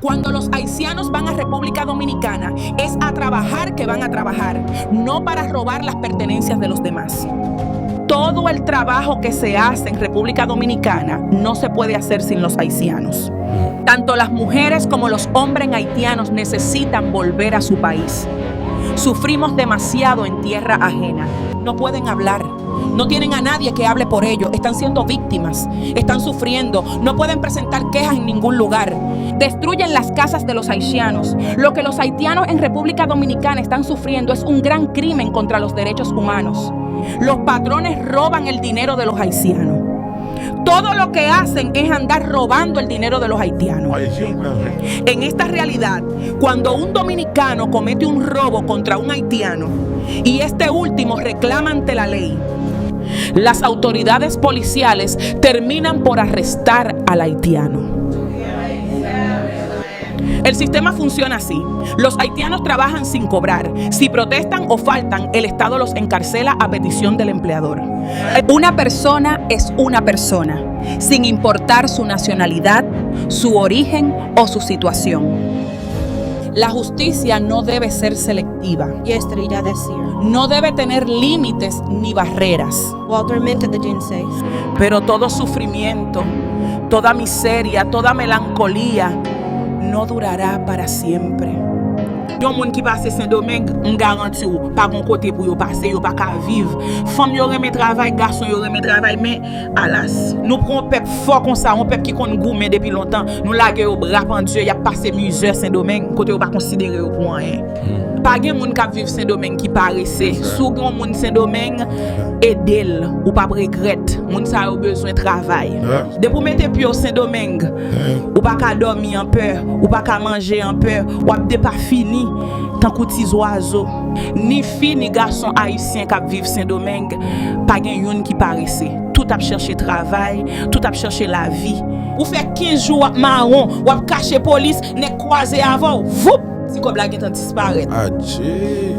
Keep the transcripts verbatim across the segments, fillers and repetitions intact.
Cuando los haitianos van a República Dominicana, es a trabajar que van a trabajar, no para robar las pertenencias de los demás. Todo el trabajo que se hace en República Dominicana no se puede hacer sin los haitianos. Tanto las mujeres como los hombres haitianos necesitan volver a su país. Sufrimos demasiado en tierra ajena. No pueden hablar. No tienen a nadie que hable por ellos. Están siendo víctimas. Están sufriendo. No pueden presentar quejas en ningún lugar. Destruyen las casas de los haitianos. Lo que los haitianos en República Dominicana están sufriendo es un gran crimen contra los derechos humanos. Los patrones roban el dinero de los haitianos. Todo lo que hacen es andar robando el dinero de los haitianos. En esta realidad, cuando un dominicano comete un robo contra un haitiano y este último reclama ante la ley, las autoridades policiales terminan por arrestar al haitiano. El sistema funciona así. Los haitianos trabajan sin cobrar. Si protestan o faltan, el Estado los encarcela a petición del empleador. Una persona es una persona, sin importar su nacionalidad, su origen o su situación. La justicia no debe ser selectiva. No debe tener límites ni barreras. Pero todo sufrimiento, toda miseria, toda melancolía no durará para siempre. Yon moun ki pase Sendomeng, m garanti w, pa gon kote pou yo pase, yo pa ka viv. Fanm yo renmen travay, gason yo renmen travay, men alas, nou pran yon pèp fò konsa, yon pèp ki konn goumen depi lontan, nou lage yo bra pandye, y ap pase mizè Sendomeng, kote yo pa konsidere yo pou anyen. Pa gen moun k ap viv Sendomeng ki parese. Si w gen yon moun Sendomeng, ede l, ou p ap regrèt. Moun sa yo bezwen travay. Depi w mete pye w Sendomeng, ou pa ka dòmi an pè, ou pa ka manje an pè, w ap depafini tankou ti zwazo. Ni fi ni gason ayisyen k ap viv Sendomeng, pa gen youn ki parese. Tout ap chèche travay, tout ap chèche lavi. Ou fè kenz jou w ap mawon, w ap kache polis, nèg kwaze avè w, voup, ti kòb la gentan disparèt. Adje.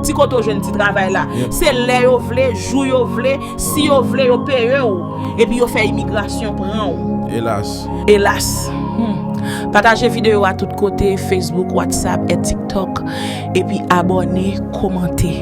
Ti kote w jwenn ti travay la? Se lè yo vle, jou yo vle, si yo vle, yo peye w. Epi yo fè imigrasyon pran w. Elas. Elas. Pataje videyo a tout kote, Facebook, WhatsApp, et TikTok. Epi abòne, kòmante.